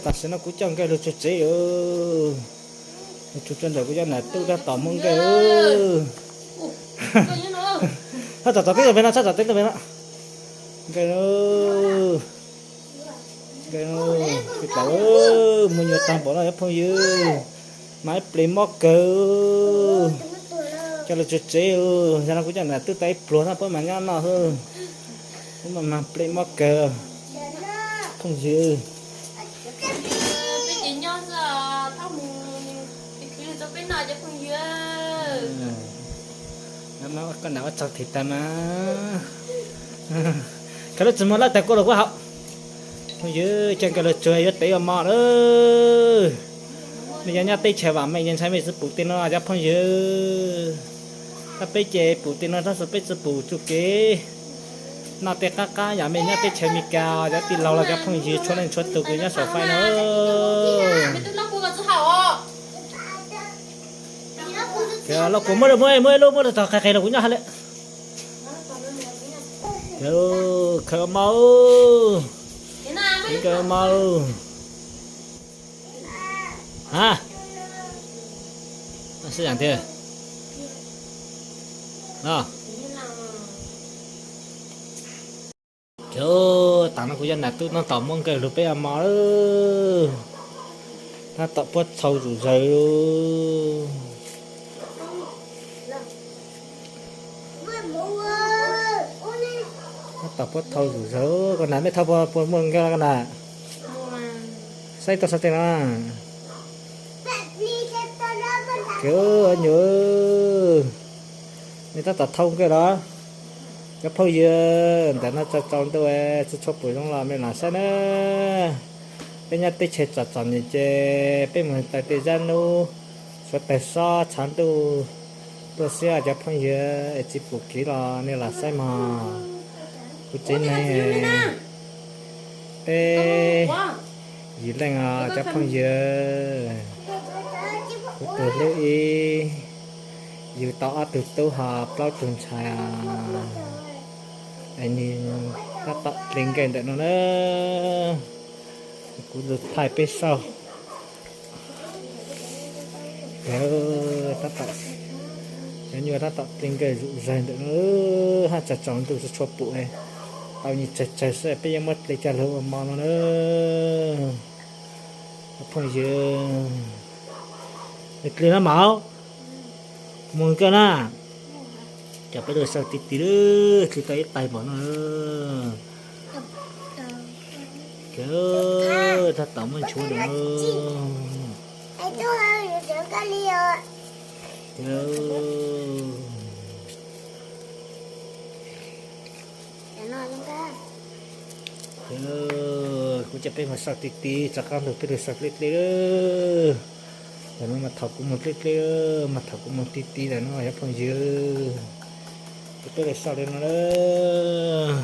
Tam sim no kuv coj nkawd los tsuag tsev. Los tsuag tsuag ntawm kuv cov nam tub tab tom muab nkawd. Txhob tsom teb ntawm pem no, txhob tsom teb ntawm pem no. Nkawd, nkawd, tsis tau, mus nyuam tag npaum no cov phooj ywg. Mas ib pliag mob kawg. Coj los tsuag tsev, yog no kuv coj nam tub tau ib pluag no peb mas nyob no xwb. Peb mas mag pliag mob kawg phooj ywg. Koj nam ua tsaug thim tas mas. Koj lub tsis muaj lawv tag kuv los kuv haus. Phooj ywg, coj nkawd los tsuag yuav tev ua mov lawm. Nej yog nyob teb chaws vam meej yeej ntshai mej tsi pum tej no cov phooj ywg. Tab peb ces pum tej no tab sis peb tsi pum txuj kev noj tej qab qab yam mej nyob teb chaws Amelikas cov tij laug los cov phooj ywg txhua leej txhua tus kws nyob saum fai no. Lauj kuv muab, muab, muab lub muab rau tog qhia qhia rau kuv nyob hauv lawm. Khaws mov, khaws mov. Ha, sib yaam tiag. Tam no kuv cov nam tub tab tom muab nkawd lug peb ua mov lawm. Tab tom puab txhau zom zaws. Tab tom puab thau zom zaws. Koj nam, mej thau puas muaj nkawd koj nam? Saib tau sab tes no. Kawg nyuam, mej tab tom thau nkawd los? Cov phooj ywg, ntawm no tsaus tsaus ntuj tsi tshua pum zoo los mej lam saib na. Peb nyob teb chaws txom txom nyem ces peb mus taws tej zab nub, suav taws sob tshav ntuj tuaj xwb cov phooj ywg, es tsi pum kev los nej lam saib mog. Kuv tsev neeg peb yim leej os cov phooj ywg. Kuv tus hlub ib yug tau ob tug tub ho plaub tug ntxhais os. Es nwg tab tom dle nkawd ntawm no na. Kuv lug thaij peb saib. Tab tom, cov nyuas tab tom dle nkawd zom zaws ntawm no, hab tsaus tsaus ntuj tsi tshua pum, tau nyias tsawg tsawg xwb peb yuav muab dle coj lug ua mov no na. Cov phooj ywg, dle no mas mus nkawd na. Cov peb lug sau ti ti lawm, dle tau ib tais npaum no. Kawg tab tom muaj ntshuav lawm. Kuv coj peb mus sau ti ti, rov qab lug peb lug sau dleb dleb. Tam no mas thaum kuv mus dleb dleb, mas thaum kuv mus ti ti tam no cov phooj ywg, ces peb lug sau li no lawm.